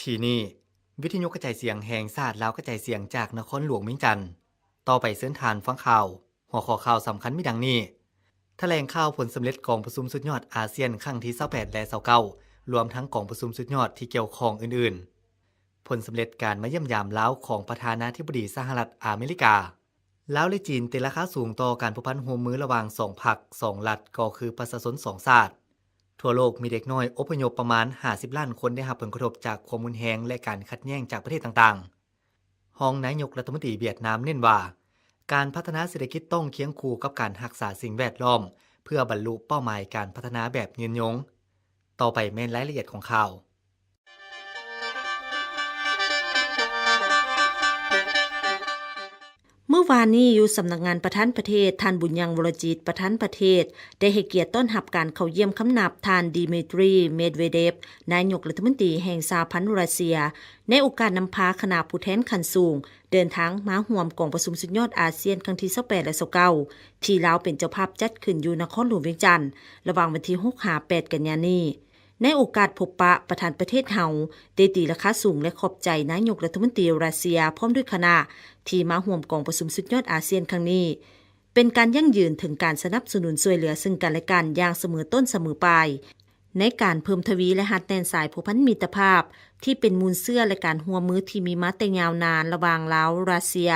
ທີ່ນີ້ ວິທະຍຸກະຈາຍສຽງແຫ່ງຊາດລາວ ກະຈາຍສຽງຈາກນະຄອນຫຼວງວຽງຈັນ. ຕໍ່ໄປເຊີນທ່ານຟັງຂ່າວ. ຫົວຂໍ້ຂ່າວສຳຄັນມີດັ່ງນີ້: ຖະແຫຼງຂ່າວຜົນສຳເລັດກອງປະຊຸມສຸດຍອດອາຊຽນຄັ້ງທີຊາວແປດ ແລະ ຊາວເກົ້າ ລວມທັງກອງປະຊຸມສຸດຍອດທີ່ກ່ຽວຂ້ອງອື່ນໆ. ຜົນສຳເລັດການມາຢ້ຽມຢາມລາວຂອງປະທານາທິບໍດີສະຫະລັດອາເມລິກາ. ລາວ ແລະ ຈີນຕີລາຄາສູງຕໍ່ການພົວພັນຮ່ວມມືລະຫວ່າງສອງພັກ, ສອງລັດ ກໍຄືປະຊາຊົນສອງຊາດ. ທົ່ວໂລກມີເດັກນ້ອຍອົບພະຍົບປະມານຫ້າສິບລ້ານຄົນໄດ້ຮັບຜົນກະທົບຈາກຄວາມຮຸນແຮງ ແລະ ການຂັດແຍ່ງຈາກປະເທດຕ່າງໆ. ຮອງນາຍົກລັດຖະມົນຕີຫວຽດນາມເນັ້ນວ່າ ການພັດທະນາເສດຖະກິດຕ້ອງຄຽງຄູ່ກັບການຮັກສາສິ່ງແວດລ້ອມ ເພື່ອບັນລຸເປົ້າໝາຍການພັດທະນາແບບຍືນຍົງ. ຕໍ່ໄປແມ່ນລາຍລະອຽດຂອງຂ່າວ. ມື້ວານນີ້ ຢູ່ສຳນັກງານປະທານປະເທດ, ທ່ານ ບຸນຍັງ ວໍລະຈິດ ປະທານປະເທດ ໄດ້ໃຫ້ກຽດຕ້ອນຮັບການເຂົ້າຢ້ຽມຄຳນັບທ່ານ ດີມີຕຣີ ເມດເວເດບ ນາຍົກລັດຖະມົນຕີແຫ່ງສະຫະພັນຣັດເຊຍ ໃນໂອກາດນຳພາຄະນະຜູ້ແທນຂັ້ນສູງເດີນທາງມາຮ່ວມກອງປະຊຸມສຸດຍອດອາຊຽນຄັ້ງທີຊາວແປດ ແລະ ຊາວເກົ້າ ທີ່ລາວເປັນເຈົ້າພາບຈັດຂຶ້ນຢູ່ນະຄອນຫຼວງວຽງຈັນ ລະຫວ່າງວັນທີຫົກຫາແປດກັນຍານີ້. ໃນໂອກາດພົບປະ, ປະທານປະເທດເຮົາໄດ້ຕີລາຄາສູງ ແລະ ຂອບໃຈນາຍົກລັດຖະມົນຕີຣັດເຊຍ ພ້ອມດ້ວຍຄະນະ ທີ່ມາຮ່ວມກອງປະຊຸມສຸດຍອດອາຊຽນຄັ້ງນີ້ ເປັນການຢັ້ງຢືນເຖິງການສະໜັບສະໜູນຊ່ວຍເຫຼືອເຊິ່ງກັນ ແລະ ກັນຢ່າງສະເໝີຕົ້ນສະເໝີປາຍ ໃນການເພີ່ມທະວີ ແລະ ຮັດແໜ້ນສາຍພົວພັນມິດຕະພາບ ທີ່ເປັນມູນເຊື້ອ ແລະ ການຮ່ວມມືທີ່ມີມາແຕ່ຍາວນານລະຫວ່າງລາວ-ຣັດເຊຍ.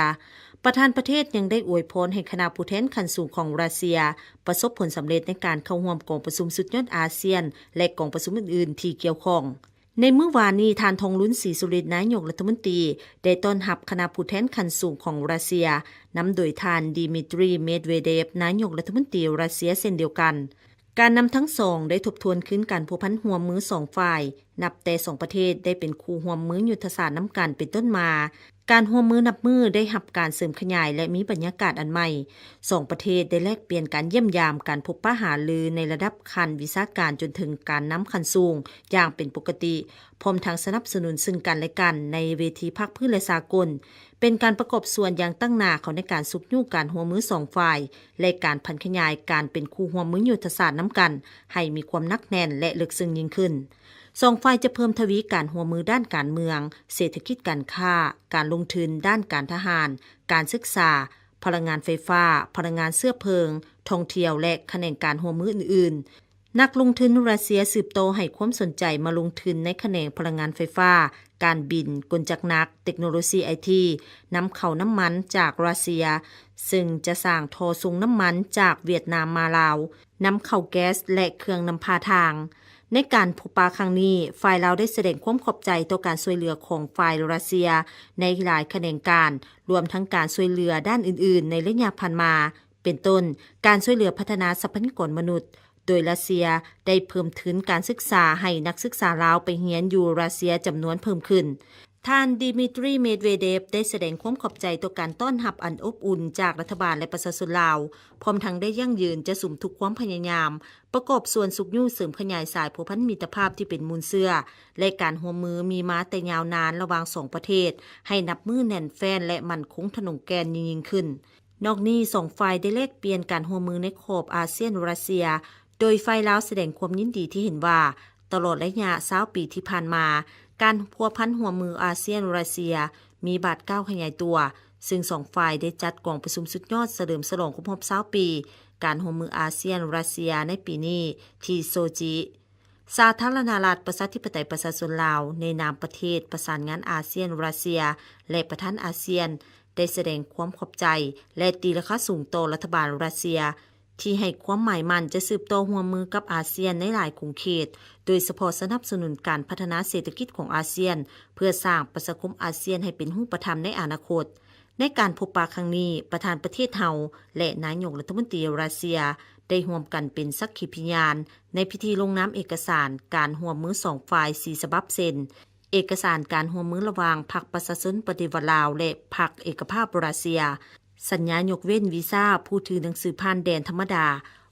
ປະທານປະເທດຍັງໄດ້ອວຍພອນໃຫ້ຄະນະຜູ້ແທນຂັ້ນສູງຂອງຣັດເຊຍປະສົບຜົນສຳເລັດໃນການເຂົ້າຮ່ວມກອງປະຊຸມສຸດຍອດອາຊຽນ ແລະ ກອງປະຊຸມອື່ນໆທີ່ກ່ຽວຂ້ອງ. ໃນມື້ວານນີ້, ທ່ານ ທອງລຸນ ສີສຸລິດ ນາຍົກລັດຖະມົນຕີ ໄດ້ຕ້ອນຮັບຄະນະຜູ້ແທນຂັ້ນສູງຂອງຣັດເຊຍ ນຳໂດຍທ່ານ ດີມີຕຣີ ເມດເວເດບ ນາຍົກລັດຖະມົນຕີຣັດເຊຍເຊັ່ນດຽວກັນ. ການນຳທັງສອງໄດ້ທົບທວນຄືນການພົວພັນຮ່ວມມືສອງຝ່າຍ ນັບແຕ່ສອງປະເທດໄດ້ເປັນຄູ່ຮ່ວມມືຍຸດທະສາດນຳກັນເປັນຕົ້ນມາ. ການຮ່ວມມືນັບມື້ໄດ້ຮັບການເສີມຂະຫຍາຍ ແລະ ມີບັນຍາກາດອັນໃໝ່. ສອງປະເທດໄດ້ແລກປ່ຽນການຢ້ຽມຢາມ, ການພົບປະຫາລືໃນລະດັບຂັ້ນວິຊາການຈົນເຖິງການນຳຂັ້ນສູງຢ່າງເປັນປົກກະຕິ, ພ້ອມທັງສະໜັບສະໜູນເຊິ່ງກັນ ແລະ ກັນໃນເວທີພາກພື້ນ ແລະ ສາກົນ. ເປັນການປະກອບສ່ວນຢ່າງຕັ້ງໜ້າເຂົ້າໃນການຊຸກຍູ້ການຮ່ວມມືສອງຝ່າຍ ແລະ ການຜັນຂະຫຍາຍການເປັນຄູ່ຮ່ວມມືຍຸດທະສາດນຳກັນໃຫ້ມີຄວາມໜັກແໜ້ນ ແລະ ເລິກເຊິ່ງຍິ່ງຂຶ້ນ. ສອງຝ່າຍຈະເພີ່ມທະວີການຮ່ວມມືດ້ານການເມືອງ, ເສດຖະກິດ, ການຄ້າ, ການລົງທຶນ, ດ້ານການທະຫານ, ການສຶກສາ, ພະລັງງານໄຟຟ້າ, ພະລັງງານເຊື້ອເພີງ, ທ່ອງທ່ຽວ ແລະ ຂະແໜງການຮ່ວມມືອື່ນໆ. ນັກລົງທຶນຣັດເຊຍສືບຕໍ່ໃຫ້ຄວາມສົນໃຈມາລົງທຶນໃນຂະແໜງພະລັງງານໄຟຟ້າ, ການບິນ, ກົນຈັກໜັກ, ເຕັກໂນໂລຊີໄອທີ, ນຳເຂົ້ານ້ຳມັນຈາກຣັດເຊຍ, ເຊິ່ງຈະສ້າງທໍ່ສົ່ງນ້ຳມັນຈາກຫວຽດນາມມາລາວ, ນຳເຂົ້າແກັສ ແລະ ເຄື່ອງນຳພາທາງ. ໃນການພົບປະຄັ້ງນີ້, ຝ່າຍລາວໄດ້ສະແດງຄວາມຂອບໃຈຕໍ່ການຊ່ວຍເຫຼືອຂອງຝ່າຍຣັດເຊຍໃນຫຼາຍຂະແໜງການ, ລວມທັງການຊ່ວຍເຫຼືອດ້ານອື່ນໆໃນໄລຍະຜ່ານມາ, ເປັນຕົ້ນ ການຊ່ວຍເຫຼືອພັດທະນາຊັບພະຍາກອນມະນຸດ, ໂດຍຣັດເຊຍໄດ້ເພີ່ມທຶນການສຶກສາໃຫ້ນັກສຶກສາລາວໄປຮຽນຢູ່ຣັດເຊຍຈຳນວນເພີ່ມຂຶ້ນ. ທ່ານ ດີມີຕຣີ ເມດເວເດບ ໄດ້ສະແດງຄວາມຂອບໃຈຕໍ່ການຕ້ອນຮັບອັນອົບອຸ່ນຈາກລັດຖະບານ ແລະ ປະຊາຊົນລາວ, ພ້ອມທັງໄດ້ຢັ້ງຢືນຈະສຸມທຸກຄວາມພະຍາຍາມ ປະກອບສ່ວນຊຸກຍູ້ເສີມຂະຫຍາຍສາຍພົວພັນມິດຕະພາບທີ່ເປັນມູນເຊື້ອ ແລະ ການຮ່ວມມືມີມາແຕ່ຍາວນານລະຫວ່າງສອງປະເທດ ໃຫ້ນັບມື້ແໜ້ນແຟ້ນ ແລະ ໝັ້ນຄົງທະນົງແກ່ນຍິ່ງໆຂຶ້ນ. ນອກນີ້, ສອງຝ່າຍໄດ້ແລກປ່ຽນການຮ່ວມມືໃນຂອບອາຊຽນ-ຣັດເຊຍ, ໂດຍຝ່າຍລາວສະແດງຄວາມຍິນດີທີ່ເຫັນວ່າ ຕະຫຼອດໄລຍະຊາວປີທີ່ຜ່ານມາ, ການພົວພັນຮ່ວມມືອາຊຽນ-ຣັດເຊຍມີບາດກ້າວຂະຫຍາຍຕົວ, ເຊິ່ງສອງຝ່າຍໄດ້ຈັດກອງປະຊຸມສຸດຍອດສະເຫຼີມສະຫຼອງຄົບຮອບຊາວປີການຮ່ວມມືອາຊຽນ-ຣັດເຊຍໃນປີນີ້ທີ່ໂຊຈິ. ສາທາລະນະລັດປະຊາທິປະໄຕປະຊາຊົນລາວ ໃນນາມປະເທດປະສານງານອາຊຽນ-ຣັດເຊຍ ແລະ ປະທານອາຊຽນ ໄດ້ສະແດງຄວາມຂອບໃຈ ແລະ ຕີລາຄາສູງຕໍ່ລັດຖະບານຣັດເຊຍ ທີ່ໃຫ້ຄວາມໝາຍໝັ້ນຈະສືບຕໍ່ຮ່ວມມືກັບອາຊຽນໃນຫຼາຍຂົງເຂດ, ໂດຍສະເພາະສະໜັບສະໜູນການພັດທະນາເສດຖະກິດຂອງອາຊຽນ ເພື່ອສ້າງປະຊາຄົມອາຊຽນໃຫ້ເປັນຮູບປະທຳໃນອະນາຄົດ. ໃນການພົບປະຄັ້ງນີ້, ປະທານປະເທດເຮົາ ແລະ ນາຍົກລັດຖະມົນຕີຣັດເຊຍ ໄດ້ຮ່ວມກັນເປັນສັກຂີພະຍານໃນພິທີລົງນາມເອກະສານການຮ່ວມມືສອງຝ່າຍສີ່ສະບັບ ເຊັ່ນ ເອກະສານການຮ່ວມມືລະຫວ່າງພັກປະຊາຊົນປະຕິວັດລາວ ແລະ ພັກເອກະພາບຣັດເຊຍ, ສັນຍາຍົກເວັ້ນວີຊາຜູ້ຖືໜັງສືຜ່ານແດນທຳມະດາ,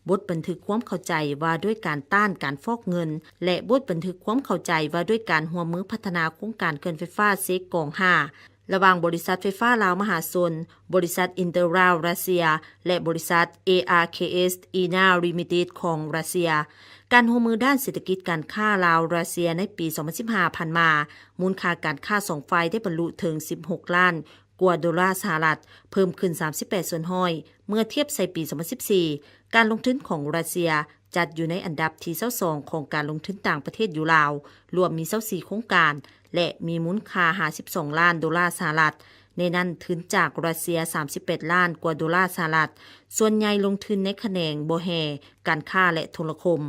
ບົດບັນທຶກຄວາມເຂົ້າໃຈວ່າດ້ວຍການຕ້ານການຟອກເງິນ ແລະ ບົດບັນທຶກຄວາມເຂົ້າໃຈວ່າດ້ວຍການຮ່ວມມືພັດທະນາໂຄງການເຂື່ອນໄຟຟ້າເຊກອງຫ້າ ລະຫວ່າງບໍລິສັດໄຟຟ້າລາວມະຫາຊົນ, ບໍລິສັດ Inter Rail Russia ແລະ ບໍລິສັດ ເອ ອາ ເຄ ເອສ Ina Limited ຂອງຣັດເຊຍ. ການຮ່ວມມືດ້ານເສດຖະກິດການຄ້າລາວ-ຣັດເຊຍໃນປີສອງພັນສິບຫ້າຜ່ານມາ, ມູນຄ່າການຄ້າສອງຝ່າຍໄດ້ບັນລຸເຖິງສິບຫົກລ້ານກວ່າໂດລາສະຫະລັດ, ເພີ່ມຂຶ້ນສາມສິບແປດສ່ວນຮ້ອຍ ເມື່ອທຽບໃສ່ປີສອງພັນສິບສີ່. ການລົງທຶນຂອງຣັດເຊຍຈັດຢູ່ໃນອັນດັບທີຊາວສອງຂອງການລົງທຶນຕ່າງປະເທດຢູ່ລາວ, ລວມມີຊາວສີ່ໂຄງການ ແລະ ມີມູນຄ່າຫ້າສິບສອງລ້ານໂດລາສະຫະລັດ, ໃນນັ້ນທຶນຈາກຣັດເຊຍສາມສິບແປດລ້ານກວ່າໂດລາສະຫະລັດ, ສ່ວນໃຫຍ່ລົງທຶນໃນຂະແໜງບໍ່ແຮ່, ການຄ້າ ແລະ ໂທລະຄົມ.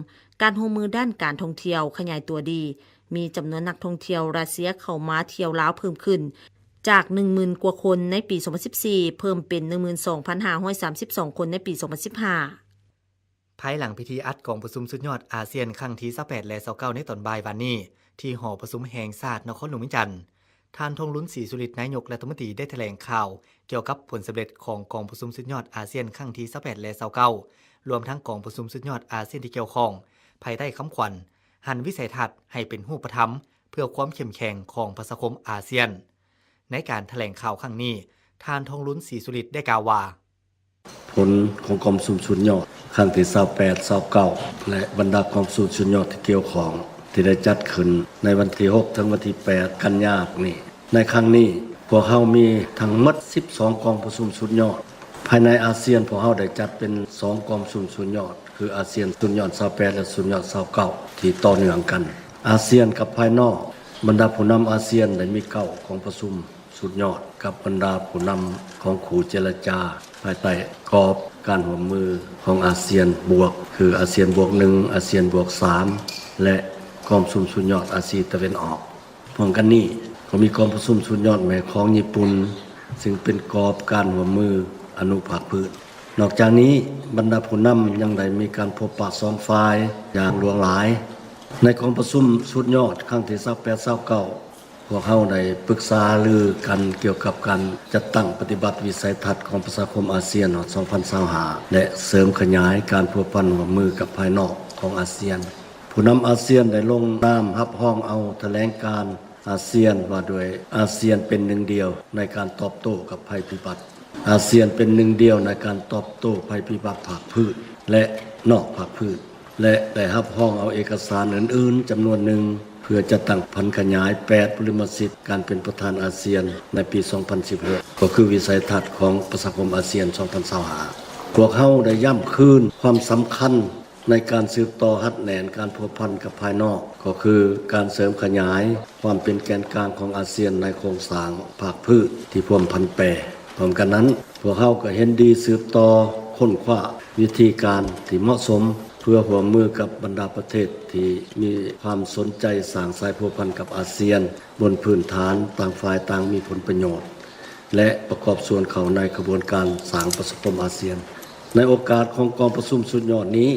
ການຮ່ວມມືດ້ານການທ່ອງທ່ຽວຂະຫຍາຍຕົວດີ, ມີຈຳນວນນັກທ່ອງທ່ຽວຣັດເຊຍເຂົ້າມາທ່ຽວລາວເພີ່ມຂຶ້ນ ຈາກໜຶ່ງໝື່ນກວ່າຄົນໃນປີສອງພັນສິບສີ່ ເພີ່ມເປັນໜຶ່ງໝື່ນສອງພັນຫ້າຮ້ອຍສາມສິບສອງຄົນໃນປີສອງພັນສິບຫ້າ. ພາຍຫຼັງພິທີອັດກອງປະຊຸມສຸດຍອດອາຊຽນຄັ້ງທີຊາວແປດ ແລະ ຊາວເກົ້າ ໃນຕອນບ່າຍວານນີ້ ທີ່ຫໍປະຊຸມແຫ່ງຊາດນະຄອນຫຼວງວຽງຈັນ, ທ່ານ ທອງລຸນ ສີສຸລິດ ນາຍົກລັດຖະມົນຕີ ໄດ້ຖະແຫຼງຂ່າວກ່ຽວກັບຜົນສຳເລັດຂອງກອງປະຊຸມສຸດຍອດອາຊຽນຄັ້ງທີຊາວແປດ ແລະ ຊາວເກົ້າ ລວມທັງກອງປະຊຸມສຸດຍອດອາຊຽນທີ່ກ່ຽວຂ້ອງ ພາຍໃຕ້ຄຳຂວັນ ຫັນວິໄສທັດໃຫ້ເປັນຮູບປະທຳ ເພື່ອຄວາມເຂັ້ມແຂງຂອງປະຊາຄົມອາຊຽນ. ໃນການຖະແຫຼງຂ່າວຄັ້ງນີ້, ທ່ານ ທອງລຸນ ສີສຸລິດ ໄດ້ກ່າວວ່າ: ຜົນຂອງກອງປະຊຸມສຸດຍອດຄັ້ງທີຊາວແປດ ຊາວເກົ້າ ແລະ ບັນດາກອງປະຊຸມສຸດຍອດທີ່ກ່ຽວຂ້ອງ ທີ່ໄດ້ຈັດຂຶ້ນໃນວັນທີຫົກ ເຖິງວັນທີແປດ ກັນຍານີ້, ໃນຄັ້ງນີ້ ພວກເຮົາມີທັງໝົດສິບສອງກອງປະຊຸມສຸດຍອດ. ພາຍໃນອາຊຽນ ພວກເຮົາໄດ້ຈັດເປັນສອງກອງປະຊຸມສຸດຍອດ ຄືອາຊຽນສຸດຍອດຊາວແປດ ແລະ ສຸດຍອດຊາວເກົ້າ ທີ່ຕໍ່ເນື່ອງກັນ. ອາຊຽນກັບພາຍນອກ, ບັນດາຜູ້ນຳອາຊຽນໄດ້ມີເກົ້າກອງປະຊຸມ ສຸດຍອດກັບບັນດາຜູ້ນຳຂອງຄູ່ເຈລະຈາ ພາຍໃຕ້ກອບການຮ່ວມມືຂອງອາຊຽນບວກ ຄືອາຊຽນບວກໜຶ່ງ, ອາຊຽນບວກສາມ ແລະ ກອງປະຊຸມສຸດຍອດອາຊີຕາເວັນອອກ. ພ້ອມກັນນີ້ ກໍມີກອງປະຊຸມສຸດຍອດແມ່ຂອງຍີ່ປຸ່ນ ຊຶ່ງເປັນກອບການຮ່ວມມືອະນຸພາກພື້ນ. ນອກຈາກນີ້, ບັນດາຜູ້ນຳຍັງໄດ້ມີການພົບປະສອງຝ່າຍຢ່າງຫຼວງຫຼາຍ. ໃນກອງປະຊຸມສຸດຍອດຄັ້ງທີຊາວແປດ ຊາວເກົ້າ ພວກເຮົາໄດ້ປຶກສາຫາລືກັນກ່ຽວກັບການຈັດຕັ້ງປະຕິບັດວິໄສທັດຂອງປະຊາຄົມອາຊຽນຮອດສອງພັນຊາວຫ້າ ແລະ ເສີມຂະຫຍາຍການພົວພັນຮ່ວມມືກັບພາຍນອກຂອງອາຊຽນ. ຜູ້ນຳອາຊຽນໄດ້ລົງນາມຮັບຮອງເອົາຖະແຫຼງການອາຊຽນວ່າດ້ວຍ ອາຊຽນເປັນໜຶ່ງດຽວໃນການຕອບໂຕ້ກັບໄພພິບັດ, ອາຊຽນເປັນໜຶ່ງດຽວໃນການຕອບໂຕ້ໄພພິບັດພາກພື້ນ ແລະ ນອກພາກພື້ນ. ແລະ ໄດ້ຮັບຮອງເອົາເອກະສານອື່ນໆຈຳນວນໜຶ່ງ ເພື່ອຈັດຕັ້ງຜັນຂະຫຍາຍແປດບຸລິມະສິດການເປັນປະທານອາຊຽນໃນປີສອງພັນສິບຫົກ ກໍຄືວິໄສທັດຂອງປະຊາຄົມອາຊຽນສອງພັນຊາວຫ້າ. ພວກເຮົາໄດ້ຢ້ຳຄືນຄວາມສຳຄັນໃນການສືບຕໍ່ຮັດແໜ້ນການພົວພັນກັບພາຍນອກ, ກໍຄືການເສີມຂະຫຍາຍຄວາມເປັນແກນກາງຂອງອາຊຽນໃນໂຄງສ້າງພາກພື້ນທີ່ພວມຜັນແປ. ພ້ອມກັນນັ້ນ, ພວກເຮົາກໍເຫັນດີສືບຕໍ່ຄົ້ນຄວ້າວິທີການທີ່ເໝາະສົມ ເພື່ອຮ່ວມມືກັບບັນດາປະເທດທີ່ມີຄວາມສົນໃຈສ້າງສາຍພົວພັນກັບອາຊຽນ ບົນພື້ນຖານຕ່າງຝ່າຍຕ່າງມີຜົນປະໂຫຍດ ແລະ ປະກອບສ່ວນເຂົ້າໃນຂະບວນການສ້າງປະຊາຄົມອາຊຽນ. ໃນໂອກາດຂອງກອງປະຊຸມສຸດຍອດນີ້,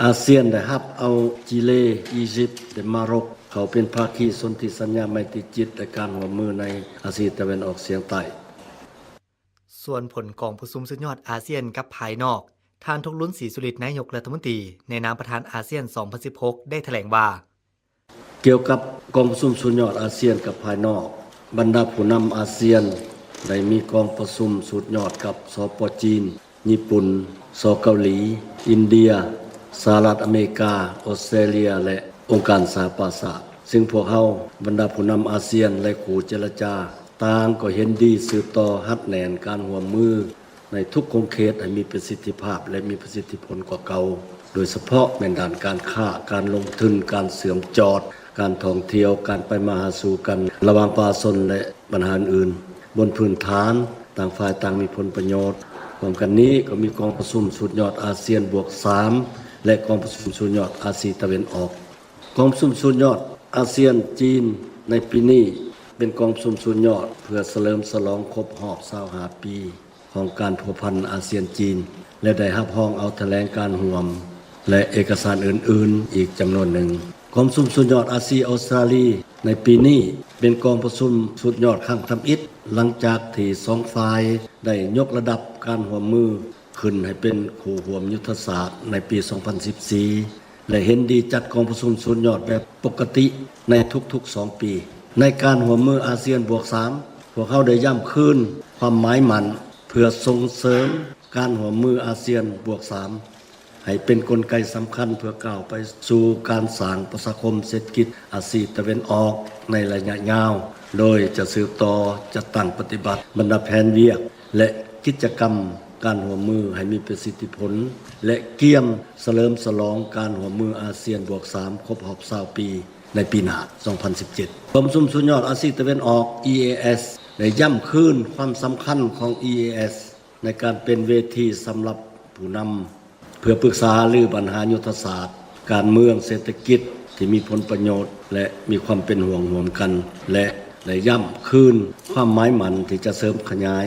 ອາຊຽນໄດ້ຮັບເອົາຈີເລ, ອີຢິບ ແລະ ມາຣັອກ ເຂົ້າເປັນພາຄີສົນທິສັນຍາໄມຕີຈິດ ແລະ ການຮ່ວມມືໃນອາຊີຕາເວັນອອກສຽງໃຕ້. ສ່ວນຜົນກອງປະຊຸມສຸດຍອດອາຊຽນກັບພາຍນອກ, ທ່ານ ທອງລຸນ ສີສຸລິດ ນາຍົກລັດຖະມົນຕີ ໃນນາມປະທານອາຊຽນສອງພັນສິບຫົກ ໄດ້ຖະແຫຼງວ່າ: ກ່ຽວກັບກອງປະຊຸມສຸດຍອດອາຊຽນກັບພາຍນອກ, ບັນດາຜູ້ນຳອາຊຽນໄດ້ມີກອງປະຊຸມສຸດຍອດກັບ ສປ ຈີນ, ຍີ່ປຸ່ນ, ສ ເກົາຫຼີ, ອິນເດຍ, ສະຫະລັດອາເມລິກາ, ອົດສະຕຣາເລຍ ແລະ ອົງການສະຫະປະຊາຊາດ, ຊຶ່ງພວກເຮົາ, ບັນດາຜູ້ນຳອາຊຽນ ແລະ ຄູ່ເຈລະຈາ ຕ່າງກໍເຫັນດີສືບຕໍ່ຮັດແໜ້ນການຮ່ວມມືໃນທຸກຂົງເຂດໃຫ້ມີປະສິດທິພາບ ແລະ ມີປະສິດທິຜົນກວ່າເກົ່າ, ໂດຍສະເພາະແມ່ນດ້ານການຄ້າ, ການລົງທຶນ, ການເຊື່ອມຈອດ, ການທ່ອງທ່ຽວ, ການໄປມາຫາສູ່ກັນລະຫວ່າງປະຊາຊົນ ແລະ ບັນຫາອື່ນໆ, ບົນພື້ນຖານຕ່າງຝ່າຍຕ່າງມີຜົນປະໂຫຍດ. ພ້ອມກັນນີ້ກໍມີກອງປະຊຸມສຸດຍອດອາຊຽນບວກສາມ ແລະ ກອງປະຊຸມສຸດຍອດອາຊີຕາເວັນອອກ. ກອງປະຊຸມສຸດຍອດອາຊຽນ-ຈີນໃນປີນີ້ ເປັນກອງປະຊຸມສຸດຍອດເພື່ອສະເຫຼີມສະຫຼອງຄົບຮອບຊາວຫ້າປີຂອງການພົວພັນອາຊຽນ-ຈີນ ແລະ ໄດ້ຮັບຮອງເອົາຖະແຫຼງການຮ່ວມ ແລະ ເອກະສານອື່ນໆອີກຈຳນວນໜຶ່ງ. ກອງປະຊຸມສຸດຍອດອາຊີ-ອົດສະຕຣາລີໃນປີນີ້ ເປັນກອງປະຊຸມສຸດຍອດຄັ້ງທຳອິດ ຫຼັງຈາກທີ່ສອງຝ່າຍໄດ້ຍົກລະດັບການຮ່ວມມື ຂຶ້ນໃຫ້ເປັນຄູ່ຮ່ວມຍຸດທະສາດໃນປີສອງພັນສິບສີ່ ແລະ ເຫັນດີຈັດກອງປະຊຸມສຸດຍອດແບບປົກກະຕິໃນທຸກໆສອງປີ. ໃນການຮ່ວມມືອາຊຽນບວກສາມ ພວກເຮົາໄດ້ຢ້ຳຄືນຄວາມໝາຍໝັ້ນເພື່ອສົ່ງເສີມການຮ່ວມມືອາຊຽນບວກສາມ ໃຫ້ເປັນກົນໄກສຳຄັນເພື່ອກ້າວໄປສູ່ການສ້າງປະຊາຄົມເສດຖະກິດອາຊີຕາເວັນອອກໃນໄລຍະຍາວ, ໂດຍຈະສືບຕໍ່ຈັດຕັ້ງປະຕິບັດບັນດາແຜນວຽກ ແລະ ກິດຈະກຳການຮ່ວມມືໃຫ້ມີປະສິດທິຜົນ ແລະ ກຽມສະເຫຼີມສະຫຼອງການຮ່ວມມືອາຊຽນບວກສາມຄົບຮອບຊາວປີໃນປີໜ້າ ສອງພັນສິບເຈັດ. ກອງປະຊຸມສຸດຍອດອາຊີຕາເວັນອອກ ອີ ເອ ເອສ ໄດ້ຢ້ຳຄືນຄວາມສຳຄັນຂອງ ອີ ເອ ເອສ ໃນການເປັນເວທີສຳລັບຜູ້ນຳ ເພື່ອປຶກສາຫາລືບັນຫາຍຸດທະສາດ, ການເມືອງ, ເສດຖະກິດທີ່ມີຜົນປະໂຫຍດ ແລະ ມີຄວາມເປັນຫ່ວງຮ່ວມກັນ ແລະ ໄດ້ຢ້ຳຄືນຄວາມໝາຍໝັ້ນທີ່ຈະເສີມຂະຫຍາຍ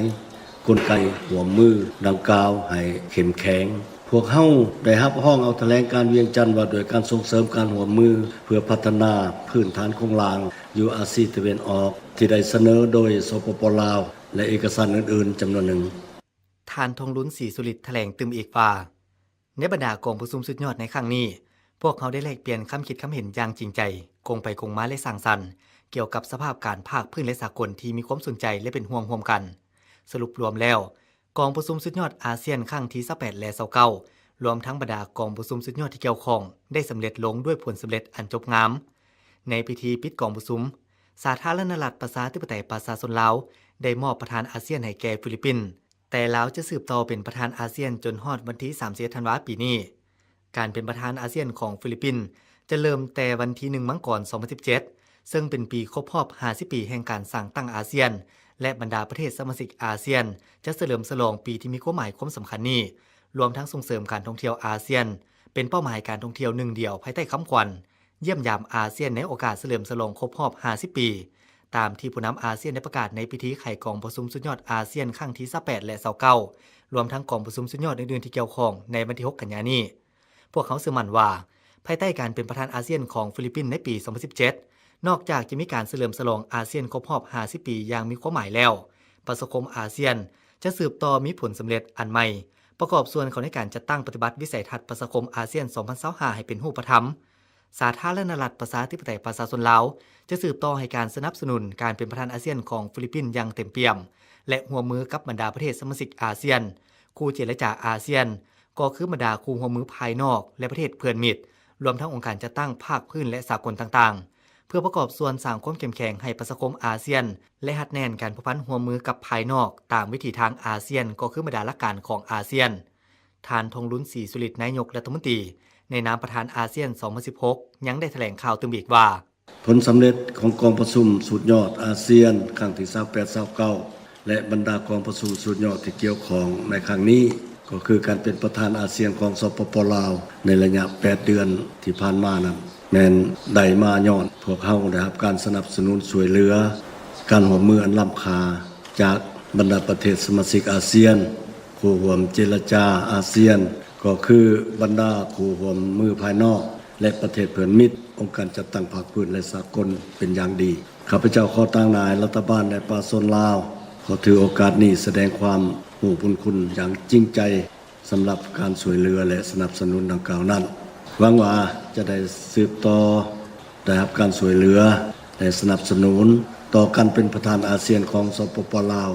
ກົນໄກຮ່ວມມືດັ່ງກ່າວໃຫ້ເຂັ້ມແຂງ. ພວກເຮົາໄດ້ຮັບຮອງເອົາຖະແຫຼງການວຽງຈັນວ່າດ້ວຍການສົ່ງເສີມການຮ່ວມມືເພື່ອພັດທະນາພື້ນຖານໂຄງລ່າງຢູ່ອາຊີຕາເວັນອອກ ທີ່ໄດ້ສະເໜີໂດຍ ສປປ ລາວ ແລະ ເອກະສານອື່ນໆຈຳນວນໜຶ່ງ. ທ່ານ ທອງລຸນ ສີສຸລິດ ຖະແຫຼງຕື່ມອີກວ່າ ໃນບັນດາກອງປະຊຸມສຸດຍອດໃນຄັ້ງນີ້, ພວກເຮົາໄດ້ແລກປ່ຽນຄຳຄິດຄຳເຫັນຢ່າງຈິງໃຈ, ກົງໄປກົງມາ ແລະ ສ້າງສັນ ກ່ຽວກັບສະພາບການພາກພື້ນ ແລະ ສາກົນທີ່ມີຄວາມສົນໃຈ ແລະ ເປັນຫ່ວງຮ່ວມກັນ. ສະຫຼຸບລວມແລ້ວ, ກອງປະຊຸມສຸດຍອດອາຊຽນຄັ້ງທີຊາວແປດ ແລະ ຊາວເກົ້າ ລວມທັງບັນດາກອງປະຊຸມສຸດຍອດທີ່ກ່ຽວຂ້ອງ ໄດ້ສຳເລັດລົງດ້ວຍຜົນສຳເລັດອັນຈົບງາມ. ໃນພິທີປິດກອງປະຊຸມ, ສາທາລະນະລັດປະຊາທິປະໄຕປະຊາຊົນລາວ ໄດ້ມອບປະທານອາຊຽນໃຫ້ແກ່ຟີລິບປິນ, ແຕ່ລາວຈະສືບຕໍ່ເປັນປະທານອາຊຽນຈົນຮອດວັນທີສາມສິບເອັດ ທັນວາ ປີນີ້. ການເປັນປະທານອາຊຽນຂອງຟີລິບປິນ ຈະເລີ່ມແຕ່ວັນທີໜຶ່ງ ມັງກອນ ສອງພັນສິບເຈັດ ເຊິ່ງເປັນປີຄົບຮອບຫ້າສິບປີແຫ່ງການສ້າງຕັ້ງອາຊຽນ ແລະ ບັນດາປະເທດສະມາຊິກອາຊຽນ ຈະສະເຫຼີມສະຫຼອງປີທີ່ມີຄວາມໝາຍຄວາມສຳຄັນນີ້, ລວມທັງສົ່ງເສີມການທ່ອງທ່ຽວອາຊຽນ ເປັນເປົ້າໝາຍການທ່ອງທ່ຽວໜຶ່ງດຽວພາຍໃຕ້ຄຳຂວັນ ຢ້ຽມຢາມອາຊຽນໃນໂອກາດສະເຫຼີມສະຫຼອງຄົບຮອບຫ້າສິບປີ, ຕາມທີ່ຜູ້ນຳອາຊຽນໄດ້ປະກາດໃນພິທີໄຂກອງປະຊຸມສຸດຍອດອາຊຽນຄັ້ງທີຊາວແປດ ແລະ ຊາວເກົ້າ ລວມທັງກອງປະຊຸມສຸດຍອດອື່ນໆທີ່ກ່ຽວຂ້ອງໃນວັນທີຫົກ ກັນຍານີ້. ພວກເຮົາເຊື່ອໝັ້ນວ່າ, ພາຍໃຕ້ການເປັນປະທານອາຊຽນຂອງຟີລິບປິນໃນປີສອງພັນສິບເຈັດ, ນອກຈາກຈະມີການສະເຫຼີມສະຫຼອງອາຊຽນຄົບຮອບຫ້າສິບປີຢ່າງມີຄວາມໝາຍແລ້ວ, ປະຊາຄົມອາຊຽນຈະສືບຕໍ່ມີຜົນສຳເລັດອັນໃໝ່, ປະກອບສ່ວນເຂົ້າໃນການຈັດຕັ້ງປະຕິບັດວິໄສທັດປະຊາຄົມອາຊຽນສອງພັນຊາວຫ້າໃຫ້ເປັນຮູບປະທຳ. ສາທາລະນະລັດປະຊາທິປະໄຕປະຊາຊົນລາວ ຈະສືບຕໍ່ໃຫ້ການສະໜັບສະໜູນການເປັນປະທານອາຊຽນຂອງຟີລິບປິນຢ່າງເຕັມປ່ຽມ ແລະ ຮ່ວມມືກັບບັນດາປະເທດສະມາຊິກອາຊຽນ, ຄູ່ເຈລະຈາອາຊຽນ, ກໍຄືບັນດາຄູ່ຮ່ວມມືພາຍນອກ ແລະ ປະເທດເພື່ອນມິດ, ລວມທັງອົງການຈັດຕັ້ງພາກພື້ນ ແລະ ສາກົນຕ່າງໆ, ເພື່ອປະກອບສ່ວນສ້າງຄວາມເຂັ້ມແຂງໃຫ້ປະຊາຄົມອາຊຽນ ແລະ ຮັດແໜ້ນການພົວພັນຮ່ວມມືກັບພາຍນອກ ຕາມວິຖີທາງອາຊຽນ ກໍຄືບັນດາຫຼັກການຂອງອາຊຽນ. ທ່ານ ທອງລຸນ ສີສຸລິດ ນາຍົກລັດຖະມົນຕີ ໃນນາມປະທານອາຊຽນສອງພັນສິບຫົກ ຍັງໄດ້ຖະແຫຼງຂ່າວຕື່ມອີກວ່າ, ຜົນສຳເລັດຂອງກອງປະຊຸມສຸດຍອດອາຊຽນຄັ້ງທີຊາວແປດ ຊາວເກົ້າ ແລະ ບັນດາກອງປະຊຸມສຸດຍອດທີ່ກ່ຽວຂ້ອງໃນຄັ້ງນີ້ ກໍຄືການເປັນປະທານອາຊຽນຂອງ ສປປ ລາວ ໃນໄລຍະແປດເດືອນທີ່ຜ່ານມານັ້ນ ແມ່ນໄດ້ມາຍ້ອນພວກເຮົາໄດ້ຮັບການສະໜັບສະໜູນຊ່ວຍເຫຼືອ ການຮ່ວມມືອັນລ້ຳຄ່າຈາກບັນດາປະເທດສະມາຊິກອາຊຽນ, ຄູ່ຮ່ວມເຈລະຈາອາຊຽນ, ກໍຄືບັນດາຄູ່ຮ່ວມມືພາຍນອກ ແລະ ປະເທດເພື່ອນມິດ, ອົງການຈັດຕັ້ງພາກພື້ນ ແລະ ສາກົນເປັນຢ່າງດີ. ຂ້າພະເຈົ້າຂໍຕາງໜ້າໃຫ້ລັດຖະບານ ແລະ ປະຊາຊົນລາວ ຂໍຖືໂອກາດນີ້ສະແດງຄວາມຮູ້ບຸນຄຸນຢ່າງຈິງໃຈ ສຳລັບການຊ່ວຍເຫຼືອ ແລະ ສະໜັບສະໜູນດັ່ງກ່າວນັ້ນ. ຫວັງວ່າຈະໄດ້ສືບຕໍ່ໄດ້ຮັບການຊ່ວຍເຫຼືອ ແລະ ສະໜັບສະໜູນຕໍ່ການເປັນປະທານອາຊຽນຂອງ ສປປ ລາວ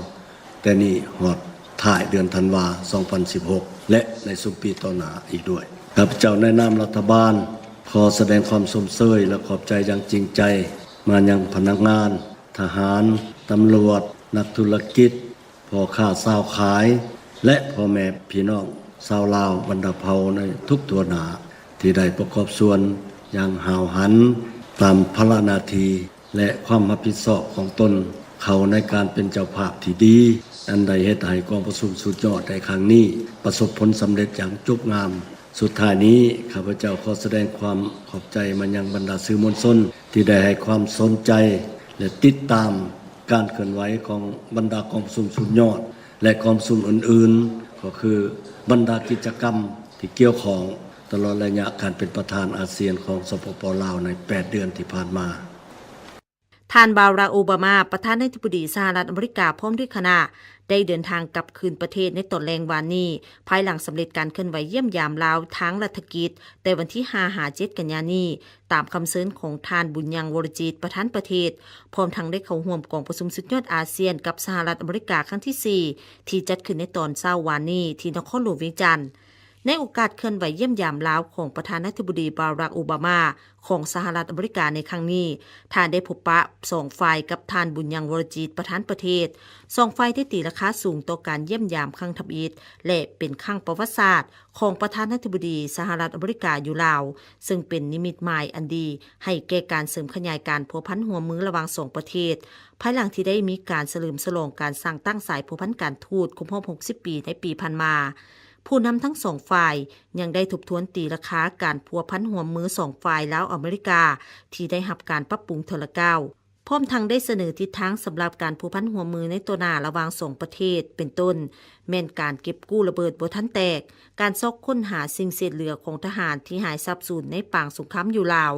ແຕ່ນີ້ຮອດທ້າຍເດືອນທັນວາ ສອງພັນສິບຫົກ ແລະ ໃນຊຸມປີຕໍ່ໜ້າອີກດ້ວຍ. ຂ້າພະເຈົ້າໃນນາມລັດຖະບານ ຂໍສະແດງຄວາມຊົມເຊີຍ ແລະ ຂອບໃຈຢ່າງຈິງໃຈມາຍັງພະນັກງານ, ທະຫານ, ຕຳຫຼວດ, ນັກທຸລະກິດ, ພໍ່ຄ້າຊາວຂາຍ ແລະ ພໍ່ແມ່ພີ່ນ້ອງຊາວລາວບັນດາເຜົ່າໃນທຸກທົ່ວໜ້າ ທີ່ໄດ້ປະກອບສ່ວນຢ່າງຫ້າວຫັນຕາມພາລະໜ້າທີ່ ແລະ ຄວາມຮັບຜິດຊອບຂອງຕົນ ເຂົ້າໃນການເປັນເຈົ້າພາບທີ່ດີ ອັນໄດ້ເຮັດໃຫ້ກອງປະຊຸມສຸດຍອດໃນຄັ້ງນີ້ປະສົບຜົນສຳເລັດຢ່າງຈົບງາມ. ສຸດທ້າຍນີ້ ຂ້າພະເຈົ້າຂໍສະແດງຄວາມຂອບໃຈມາຍັງບັນດາສື່ມວນຊົນ ທີ່ໄດ້ໃຫ້ຄວາມສົນໃຈ ແລະ ຕິດຕາມການເຄື່ອນໄຫວຂອງບັນດາກອງປະຊຸມສຸດຍອດ ແລະ ກອງປະຊຸມອື່ນໆ ກໍຄືບັນດາກິດຈະກຳທີ່ກ່ຽວຂ້ອງ ຕະຫຼອດໄລຍະການເປັນປະທານອາຊຽນຂອງ ສປປ ລາວ ໃນແປດເດືອນທີ່ຜ່ານມາ. ທ່ານ ບາຣັກ ໂອບາມາ ປະທານາທິບໍດີສະຫະລັດອາເມລິກາ ພ້ອມດ້ວຍຄະນະ ໄດ້ເດີນທາງກັບຄືນປະເທດໃນຕອນແລງວານນີ້, ພາຍຫຼັງສຳເລັດການເຄື່ອນໄຫວຢ້ຽມຢາມລາວທາງລັດຖະກິດ ແຕ່ວັນທີຫ້າຫາເຈັດ ກັນຍານີ້, ຕາມຄຳເຊີນຂອງທ່ານ ບຸນຍັງ ວໍລະຈິດ ປະທານປະເທດ, ພ້ອມທັງໄດ້ເຂົ້າຮ່ວມກອງປະຊຸມສຸດຍອດອາຊຽນກັບສະຫະລັດອາເມລິກາຄັ້ງທີສີ່ ທີ່ຈັດຂຶ້ນໃນຕອນເຊົ້າວານນີ້ທີ່ນະຄອນຫຼວງວຽງຈັນ. ໃນໂອກາດເຄື່ອນໄຫວຢ້ຽມຢາມລາວຂອງປະທານາທິບໍດີ ບາຣັກ ໂອບາມາ ຂອງສະຫະລັດອາເມລິກາໃນຄັ້ງນີ້, ທ່ານໄດ້ພົບປະສອງຝ່າຍກັບທ່ານ ບຸນຍັງ ວໍລະຈິດ ປະທານປະເທດ. ສອງຝ່າຍໄດ້ຕີລາຄາສູງຕໍ່ການຢ້ຽມຢາມຄັ້ງທຳອິດ ແລະ ເປັນຄັ້ງປະຫວັດສາດຂອງປະທານາທິບໍດີສະຫະລັດອາເມລິກາຢູ່ລາວ, ເຊິ່ງເປັນນິມິດໝາຍອັນດີໃຫ້ແກ່ການເສີມຂະຫຍາຍການພົວພັນຮ່ວມມືລະຫວ່າງສອງປະເທດ, ພາຍຫຼັງທີ່ໄດ້ມີການສະເຫຼີມສະຫຼອງການສ້າງຕັ້ງສາຍພົວພັນການທູດຄົບຮອບຫົກສິບປີໃນປີຜ່ານມາ. ຜູ້ນຳທັງສອງຝ່າຍຍັງໄດ້ທົບທວນຕີລາຄາການພົວພັນຮ່ວມມືສອງຝ່າຍລາວ-ອາເມລິກາ ທີ່ໄດ້ຮັບການປັບປຸງເທື່ອລະກ້າວ, ພ້ອມທັງໄດ້ສະເໜີທິດທາງສຳລັບການພົວພັນຮ່ວມມືໃນຕໍ່ໜ້າລະຫວ່າງສອງປະເທດ, ເປັນຕົ້ນ ແມ່ນການເກັບກູ້ລະເບີດບໍ່ທັນແຕກ, ການຊອກຄົ້ນຫາສິ່ງເສດເຫຼືອຂອງທະຫານທີ່ຫາຍສາບສູນໃນປາງສົງຄາມຢູ່ລາວ,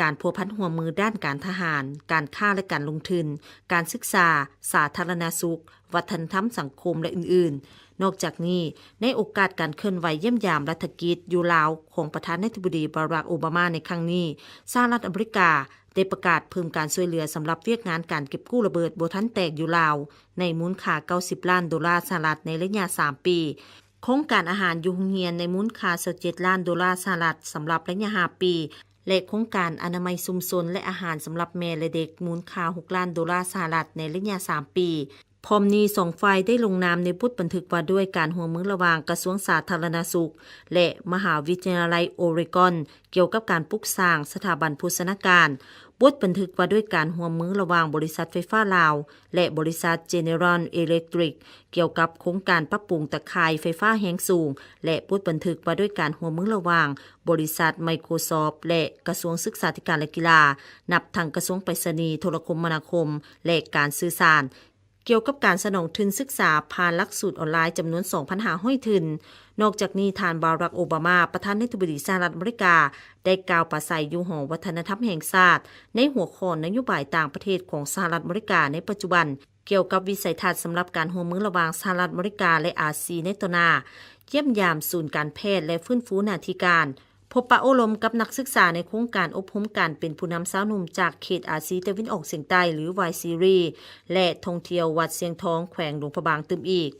ການພົວພັນຮ່ວມມືດ້ານການທະຫານ, ການຄ້າ ແລະ ການລົງທຶນ, ການສຶກສາ, ສາທາລະນະສຸກ, ວັດທະນະທຳສັງຄົມ ແລະ ອື່ນໆ. ນອກຈາກນີ້, ໃນໂອກາດການເຄື່ອນໄຫວຢ້ຽມຢາມລັດຖະກິດຢູ່ລາວຂອງປະທານາທິບໍດີ ບາຣັກ ໂອບາມາ ໃນຄັ້ງນີ້, ສະຫະລັດອາເມລິກາໄດ້ປະກາດເພີ່ມການຊ່ວຍເຫຼືອສຳລັບວຽກງານການເກັບກູ້ລະເບີດບໍ່ທັນແຕກຢູ່ລາວ ໃນມູນຄ່າເກົ້າສິບລ້ານໂດລາສະຫະລັດໃນໄລຍະສາມປີ, ໂຄງການອາຫານຢູ່ໂຮງຮຽນໃນມູນຄ່າຊາວເຈັດລ້ານໂດລາສະຫະລັດສຳລັບໄລຍະຫ້າປີ ແລະ ໂຄງການອະນາໄມຊຸມຊົນ ແລະ ອາຫານສຳລັບແມ່ ແລະ ເດັກ ມູນຄ່າຫົກລ້ານໂດລາສະຫະລັດໃນໄລຍະສາມປີ. ພ້ອມນີ້, ສອງຝ່າຍໄດ້ລົງນາມໃນບົດບັນທຶກວ່າດ້ວຍການຮ່ວມມືລະຫວ່າງກະຊວງສາທາລະນະສຸກ ແລະ ມະຫາວິທະຍາໄລໂອເຣກອນ ກ່ຽວກັບການປຸກສ້າງສະຖາບັນໂພຊະນາການ, ບົດບັນທຶກວ່າດ້ວຍການຮ່ວມມືລະຫວ່າງບໍລິສັດໄຟຟ້າລາວ ແລະ ບໍລິສັດ General Electric ກ່ຽວກັບໂຄງການປັບປຸງຕາຂ່າຍໄຟຟ້າແຮງສູງ ແລະ ບົດບັນທຶກວ່າດ້ວຍການຮ່ວມມືລະຫວ່າງບໍລິສັດ Microsoft ແລະ ກະຊວງສຶກສາທິການ ແລະ ກິລາ, ນັບທັງກະຊວງໄປສະນີ, ໂທລະຄົມມະນາຄົມ ແລະ ການສື່ສານ, ກ່ຽວກັບການສະໜອງທຶນສຶກສາຜ່ານຫຼັກສູດອອນລາຍຈຳນວນສອງພັນຫ້າຮ້ອຍທຶນ. ນອກຈາກນີ້, ທ່ານ ບາຣັກ ໂອບາມາ ປະທານາທິບໍດີສະຫະລັດອາເມລິກາ ໄດ້ກ່າວປາໄສຢູ່ຫໍວັດທະນະທຳແຫ່ງຊາດ ໃນຫົວຂໍ້ນະໂຍບາຍຕ່າງປະເທດຂອງສະຫະລັດອາເມລິກາໃນປັດຈຸບັນ ກ່ຽວກັບວິໄສທັດສຳລັບການຮ່ວມມືລະຫວ່າງສະຫະລັດອາເມລິກາ ແລະ ອາຊີໃນຕໍ່ໜ້າ, ຢ້ຽມຢາມສູນການແພດ ແລະ ຟື້ນຟູໜ້າທີ່ການ, ພົບປະໂອ້ລົມກັບນັກສຶກສາໃນໂຄງການອົບຮົມການເປັນຜູ້ນຳຊາວໜຸ່ມຈາກເຂດອາຊີຕາເວັນອອກສຽງໃຕ້ ຫຼື ວາຍຊີຣີ ແລະ ທ່ອງທ່ຽວວັດຊຽງທອງ ແຂວງຫຼວງພະບາງຕື່ມອີກ.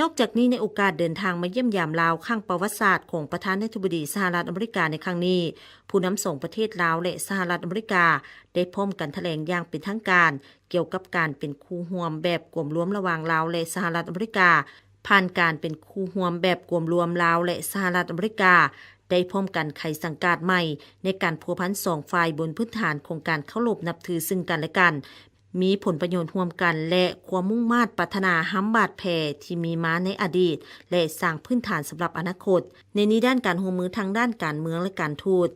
ນອກຈາກນີ້, ໃນໂອກາດເດີນທາງມາຢ້ຽມຢາມລາວຄັ້ງປະຫວັດສາດຂອງປະທານາທິບໍດີສະຫະລັດອາເມລິກາໃນຄັ້ງນີ້, ຜູ້ນຳສອງປະເທດລາວ ແລະ ສະຫະລັດອາເມລິກາ ໄດ້ພ້ອມກັນຖະແຫຼງຢ່າງເປັນທາງການ ກ່ຽວກັບການເປັນຄູ່ຮ່ວມແບບກວມລວມລະຫວ່າງລາວ ແລະ ສະຫະລັດອາເມລິກາ, ຜ່ານການເປັນຄູ່ຮ່ວມແບບກວມລວມ, ລາວ ແລະ ສະຫະລັດອາເມລິກາ ໄດ້ພ້ອມກັນໄຂສັງກາດໃໝ່ໃນການພົວພັນສອງຝ່າຍ ບົນພື້ນຖານຂອງການເຄົາລົບນັບຖືຊຶ່ງກັນ ແລະ ກັນ, ມີຜົນປະໂຫຍດຮ່ວມກັນ ແລະ ຄວາມມຸ່ງມາດປາດຖະໜາຫ້ຳບາດແຜທີ່ມີມາໃນອະດີດ ແລະ ສ້າງພື້ນຖານສຳລັບອະນາຄົດ. ໃນນີ້, ດ້ານການຮ່ວມມືທາງດ້ານການເມືອງ ແລະ ການທູດ.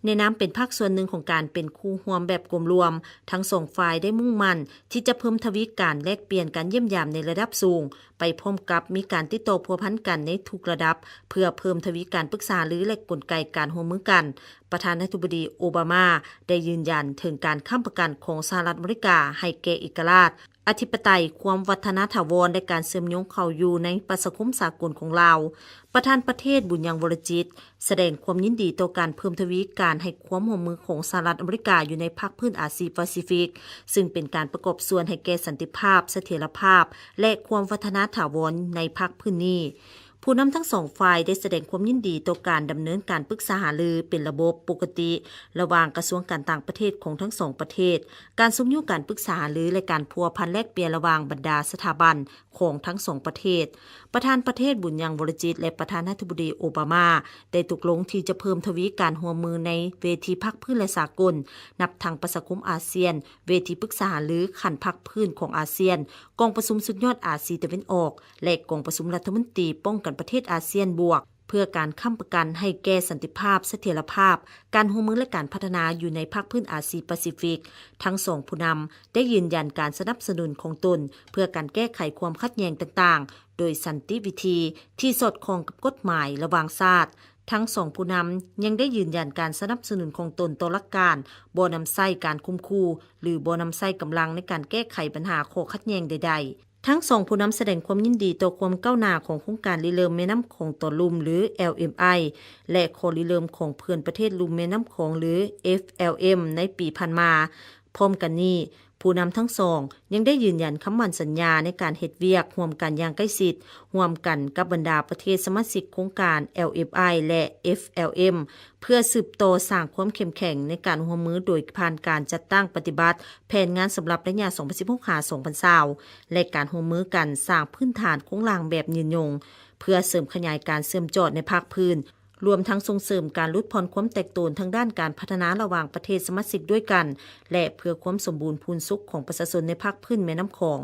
ໃນນາມເປັນພາກສ່ວນໜຶ່ງຂອງການເປັນຄູ່ຮ່ວມແບບກວມລວມ, ທັງສອງຝ່າຍໄດ້ມຸ່ງໝັ້ນທີ່ຈະເພີ່ມທະວີການແລກປ່ຽນການຢ້ຽມຢາມໃນລະດັບສູງ, ໄປພ້ອມກັບມີການຕິດຕໍ່ພົວພັນກັນໃນທຸກລະດັບ ເພື່ອເພີ່ມທະວີການປຶກສາຫາລື ແລະ ກົນໄກການຮ່ວມມືກັນ. ປະທານາທິບໍດີໂອບາມາໄດ້ຢືນຢັນເຖິງການຄ້ຳປະກັນຂອງສະຫະລັດອາເມລິກາໃຫ້ແກ່ເອກະລາດ, ອະທິປະໄຕ, ຄວາມວັດທະນາຖາວອນ ແລະ ການເຊື່ອມໂຍງເຂົ້າຢູ່ໃນປະຊາຄົມສາກົນຂອງລາວ. ປະທານປະເທດ ບຸນຍັງ ວໍລະຈິດ ສະແດງຄວາມຍິນດີຕໍ່ການເພີ່ມທະວີການໃຫ້ຄວາມຮ່ວມມືຂອງສະຫະລັດອາເມລິກາຢູ່ໃນພາກພື້ນອາຊີປາຊີຟິກ, ຊຶ່ງເປັນການປະກອບສ່ວນໃຫ້ແກ່ສັນຕິພາບ, ສະຖຽນລະພາບ ແລະ ຄວາມວັດທະນາຖາວອນໃນພາກພື້ນນີ້. ຜູ້ນຳທັງສອງຝ່າຍໄດ້ສະແດງຄວາມຍິນດີຕໍ່ການດຳເນີນການປຶກສາຫາລືເປັນລະບົບປົກກະຕິ ລະຫວ່າງກະຊວງການຕ່າງປະເທດຂອງທັງສອງປະເທດ, ການຊຸກຍູ້ການປຶກສາຫາລື ແລະ ການພົວພັນແລກປ່ຽນລະຫວ່າງບັນດາສະຖາບັນຂອງທັງສອງປະເທດ. ປະທານປະເທດ ບຸນຍັງ ວໍລະຈິດ ແລະ ປະທານາທິບໍດີໂອບາມາ ໄດ້ຕົກລົງທີ່ຈະເພີ່ມທະວີການຮ່ວມມືໃນເວທີພາກພື້ນ ແລະ ສາກົນ, ນັບທັງປະຊາຄົມອາຊຽນ, ເວທີປຶກສາຫາລືຂັ້ນພາກພື້ນຂອງອາຊຽນ, ກອງປະຊຸມສຸດຍອດອາຊີຕາເວັນອອກ ແລະ ກອງປະຊຸມລັດຖະມົນຕີປ້ອງກັນປະເທດອາຊຽນບວກ, ເພື່ອການຄ້ຳປະກັນໃຫ້ແກ່ສັນຕິພາບ, ສະຖຽນລະພາບ, ການຮ່ວມມື ແລະ ການພັດທະນາຢູ່ໃນພາກພື້ນອາຊີປາຊີຟິກ. ທັງສອງຜູ້ນຳໄດ້ຢືນຢັນການສະໜັບສະໜູນຂອງຕົນເພື່ອການແກ້ໄຂຄວາມຂັດແຍ່ງຕ່າງໆ ໂດຍສັນຕິວິທີທີ່ສອດຄ່ອງກັບກົດໝາຍລະຫວ່າງຊາດ. ທັງສອງຜູ້ນຳຍັງໄດ້ຢືນຢັນການສະໜັບສະໜູນຂອງຕົນຕໍ່ຫຼັກການບໍ່ນຳໃຊ້ການຂົ່ມຂູ່ ຫຼື ບໍ່ນຳໃຊ້ກຳລັງໃນການແກ້ໄຂບັນຫາຂໍ້ຂັດແຍ່ງໃດໆ. ທັງສອງຜູ້ນຳສະແດງຄວາມຍິນດີຕໍ່ຄວາມກ້າວໜ້າຂອງໂຄງການລິເລີ່ມແມ່ນ້ຳຂອງຕອນລຸ່ມ ຫຼື ແອລເອັມໄອ ແລະ ຂໍ້ລິເລີ່ມຂອງເພື່ອນປະເທດລຸ່ມແມ່ນ້ຳຂອງ ຫຼື ເອັຟແອລເອັມ ໃນປີຜ່ານມາ. ພ້ອມກັນນີ້, ຜູ້ນຳທັງສອງຍັງໄດ້ຢືນຢັນຄຳໝັ້ນສັນຍາໃນການເຮັດວຽກຮ່ວມກັນຢ່າງໃກ້ຊິດ, ຮ່ວມກັນກັບບັນດາປະເທດສະມາຊິກໂຄງການ LFI ແລະ FLM ເພື່ອສືບຕໍ່ສ້າງຄວາມເຂັ້ມແຂງໃນການຮ່ວມມືໂດຍຜ່ານການຈັດຕັ້ງປະຕິບັດແຜນງານສຳລັບໄລຍະສອງພັນສິບຫົກຫາສອງພັນຊາວ ແລະ ການຮ່ວມມືກັນສ້າງພື້ນຖານໂຄງລ່າງແບບຍືນຍົງ ເພື່ອເສີມຂະຫຍາຍການເຊື່ອມຈອດໃນພາກພື້ນ, ລວມທັງສົ່ງເສີມການຫຼຸດຜ່ອນຄວາມແຕກໂຕນທາງດ້ານການພັດທະນາລະຫວ່າງປະເທດສະມາຊິກດ້ວຍກັນ ແລະ ເພື່ອຄວາມສົມບູນພູນສຸກຂອງປະຊາຊົນໃນພາກພື້ນແມ່ນ້ຳຂອງ.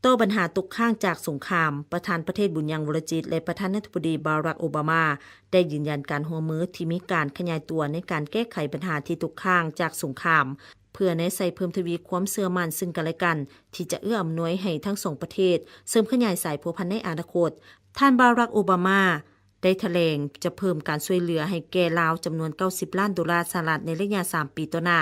ຕໍ່ບັນຫາຕົກຄ້າງຈາກສົງຄາມ, ປະທານປະເທດບຸນຍັງ ວໍລະຈິດ ແລະ ປະທານາທິບໍດີ ບາຣັກ ໂອບາມາ ໄດ້ຢືນຢັນການຮ່ວມມືທີ່ມີການຂະຫຍາຍຕົວໃນການແກ້ໄຂບັນຫາທີ່ຕົກຄ້າງຈາກສົງຄາມ, ເພື່ອແນໃສ່ເພີ່ມທະວີຄວາມເຊື່ອໝັ້ນເຊິ່ງກັນແລະກັນ ທີ່ຈະເອື້ອອຳນວຍໃຫ້ທັງສອງປະເທດເສີມຂະຫຍາຍສາຍພົວພັນໃນອະນາຄົດ. ທ່ານ ບາຣັກ ໂອບາມາ ໄດ້ຖະແຫຼງຈະເພີ່ມການຊ່ວຍເຫຼືອໃຫ້ແກ່ລາວຈຳນວນເກົ້າສິບລ້ານໂດລາສະຫະລັດໃນໄລຍະສາມປີຕໍ່ໜ້າ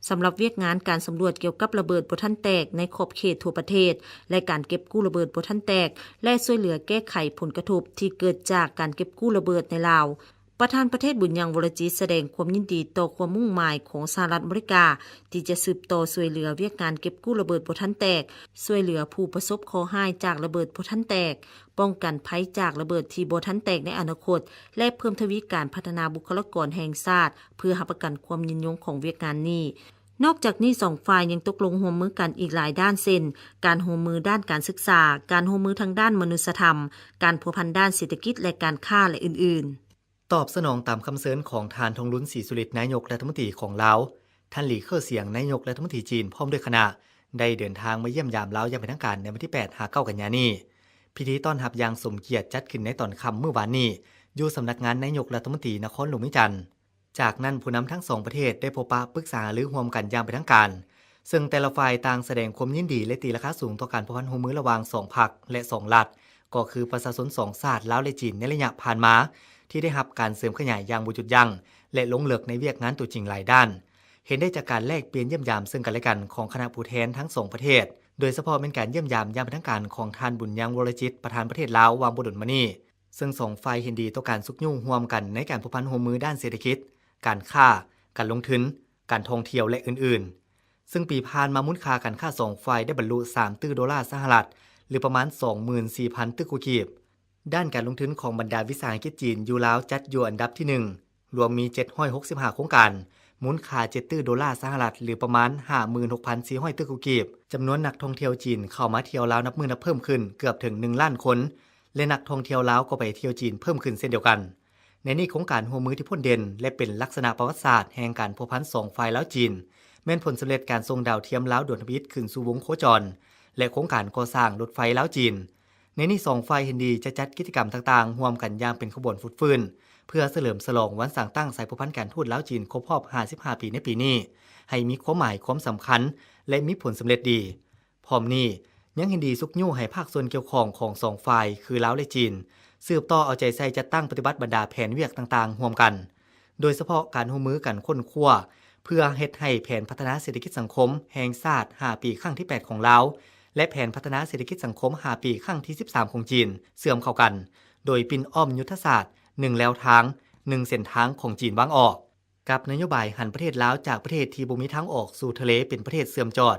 ສຳລັບວຽກງານການສຳຫຼວດກ່ຽວກັບລະເບີດບໍ່ທັນແຕກໃນຂອບເຂດທົ່ວປະເທດ ແລະ ການເກັບກູ້ລະເບີດບໍ່ທັນແຕກ ແລະ ຊ່ວຍເຫຼືອແກ້ໄຂຜົນກະທົບທີ່ເກີດຈາກການເກັບກູ້ລະເບີດໃນລາວ. ປະທານປະເທດບຸນຍັງ ວໍລະຈິດ ສະແດງຄວາມຍິນດີຕໍ່ຄວາມມຸ່ງໝາຍຂອງສະຫະລັດອາເມລິກາ ທີ່ຈະສືບຕໍ່ຊ່ວຍເຫຼືອວຽກງານເກັບກູ້ລະເບີດບໍ່ທັນແຕກ, ຊ່ວຍເຫຼືອຜູ້ປະສົບເຄາະຮ້າຍຈາກລະເບີດບໍ່ທັນແຕກ, ປ້ອງກັນໄພຈາກລະເບີດທີ່ບໍ່ທັນແຕກໃນອະນາຄົດ ແລະ ເພີ່ມທະວີການພັດທະນາບຸກຄະລາກອນແຫ່ງຊາດ ເພື່ອຮັບປະກັນຄວາມຍືນຍົງຂອງວຽກງານນີ້. ນອກຈາກນີ້, ສອງຝ່າຍຍັງຕົກລົງຮ່ວມມືກັນອີກຫຼາຍດ້ານ ເຊັ່ນ ການຮ່ວມມືດ້ານການສຶກສາ, ການຮ່ວມມືທາງດ້ານມະນຸດສະທຳ, ການພົວພັນດ້ານເສດຖະກິດ ແລະ ການຄ້າ ແລະ ອື່ນໆ. ຕອບສະໜອງຕາມຄຳເຊີນຂອງທ່ານ ທອງລຸນ ສີສຸລິດ ນາຍົກລັດຖະມົນຕີຂອງລາວ, ທ່ານ ຫຼີ ເຄີສຽງ ນາຍົກລັດຖະມົນຕີຈີນ ພ້ອມດ້ວຍຄະນະ ໄດ້ເດີນທາງມາຢ້ຽມຢາມລາວຢ່າງເປັນທາງການໃນວັນທີແປດຫາເກົ້າກັນຍານີ້. ພິທີຕ້ອນຮັບຢ່າງສົມກຽດຈັດຂຶ້ນໃນຕອນຄ່ຳມື້ວານນີ້ ຢູ່ສຳນັກງານນາຍົກລັດຖະມົນຕີນະຄອນຫຼວງວຽງຈັນ. ຈາກນັ້ນ, ຜູ້ນຳທັງສອງປະເທດໄດ້ພົບປະປຶກສາຫາລືຮ່ວມກັນຢ່າງເປັນທາງການ, ເຊິ່ງແຕ່ລະຝ່າຍຕ່າງສະແດງຄວາມຍິນດີ ແລະ ຕີລາຄາສູງຕໍ່ການພົວພັນຮ່ວມມືລະຫວ່າງສອງພັກ ແລະ ສອງລັດ, ກໍຄືປະຊາຊົນສອງຊາດລາວ ແລະ ຈີນ ໃນໄລຍະຜ່ານມາ ທີ່ໄດ້ຮັບການເສີມຂະຫຍາຍຢ່າງບໍ່ຢຸດຢັ້ງ ແລະ ລົງເລິກໃນວຽກງານຕົວຈິງຫຼາຍດ້ານ. ເຫັນໄດ້ຈາກການແລກປ່ຽນຢ້ຽມຢາມເຊິ່ງກັນແລະກັນຂອງຄະນະຜູ້ແທນທັງສອງປະເທດ, ໂດຍສະເພາະແມ່ນການຢ້ຽມຢາມຢ່າງເປັນທາງການຂອງທ່ານ ບຸນຍັງ ວໍລະຈິດ ປະທານປະເທດລາວ ວ່າງບໍ່ດົນມານີ້, ເຊິ່ງສອງຝ່າຍເຫັນດີຕໍ່ການຊຸກຍູ້ຮ່ວມກັນໃນການພົວພັນຮ່ວມມືດ້ານເສດຖະກິດ, ການຄ້າ, ການລົງທຶນ, ການທ່ອງທ່ຽວ ແລະ ອື່ນໆ. ເຊິ່ງປີຜ່ານມາ ມູນຄ່າການຄ້າສອງຝ່າຍໄດ້ບັນລຸສາມຕື້ໂດລາສະຫະລັດ ຫຼື ປະມານສອງໝື່ນສີ່ພັນຕື້ກີບ. ດ້ານການລົງທຶນຂອງບັນດາວິສາຫະກິດຈີນຢູ່ລາວຈັດຢູ່ອັນດັບທີໜຶ່ງ, ລວມມີເຈັດຮ້ອຍຫົກສິບຫ້າໂຄງການ, ມູນຄ່າເຈັດຕື້ໂດລາສະຫະລັດ ຫຼື ປະມານຫ້າໝື່ນຫົກພັນສີ່ຮ້ອຍຕື້ກີບ. ຈຳນວນນັກທ່ອງທ່ຽວຈີນເຂົ້າມາທ່ຽວລາວນັບມື້ນັບເພີ່ມຂຶ້ນເກືອບເຖິງໜຶ່ງລ້ານຄົນ ແລະ ນັກທ່ອງທ່ຽວລາວກໍໄປທ່ຽວຈີນເພີ່ມຂຶ້ນເຊັ່ນດຽວກັນ. ໃນນີ້ໂຄງການຮ່ວມມືທີ່ພົ້ນເດັ່ນ ແລະ ເປັນລັກສະນະປະຫວັດສາດແຫ່ງການພົວພັນສອງຝ່າຍລາວ-ຈີນ ແມ່ນຜົນສຳເລັດການສົ່ງດາວທຽມລາວດວງທຳອິດຂຶ້ນສູ່ວົງໂຄຈອນ ແລະ ໂຄງການກໍ່ສ້າງລົດໄຟລາວ-ຈີນ. ໃນນີ້ສອງຝ່າຍເຫັນດີຈະຈັດກິດຈະກຳຕ່າງໆຮ່ວມກັນຢ່າງເປັນຂະບວນຟົດຟື້ນ ເພື່ອສະເຫຼີມສະຫຼອງວັນສ້າງຕັ້ງສາຍພົວພັນການທູດລາວ-ຈີນຄົບຮອບຫ້າສິບຫ້າປີໃນປີນີ້ ໃຫ້ມີຄວາມໝາຍຄວາມສຳຄັນ ແລະ ມີຜົນສຳເລັດດີ. ພ້ອມນີ້ ຍັງເຫັນດີຊຸກຍູ້ໃຫ້ພາກສ່ວນກ່ຽວຂ້ອງຂອງສອງຝ່າຍ ຄືລາວ ແລະ ຈີນ ສືບຕໍ່ເອົາໃຈໃສ່ຈັດຕັ້ງປະຕິບັດບັນດາແຜນວຽກຕ່າງໆຮ່ວມກັນ, ໂດຍສະເພາະການຮ່ວມມືກັນຄົ້ນຄວ້າ ເພື່ອເຮັດໃຫ້ແຜນພັດທະນາເສດຖະກິດສັງຄົມແຫ່ງຊາດຫ້າປີຄັ້ງທີແປດຂອງລາວ ແລະ ແຜນພັດທະນາເສດຖະກິດສັງຄົມຫ້າປີຄັ້ງທີສິບສາມຂອງຈີນເຊື່ອມເຂົ້າກັນ, ໂດຍປິ່ນອ້ອມຍຸດທະສາດໜຶ່ງແລວທາງ, ໜຶ່ງເສັ້ນທາງຂອງຈີນວາງອອກ. ກັບນະໂຍບາຍຫັນປະເທດລາວຈາກປະເທດທີ່ບໍ່ມີທາງອອກສູ່ທະເລເປັນປະເທດເຊື່ອມຈອດ.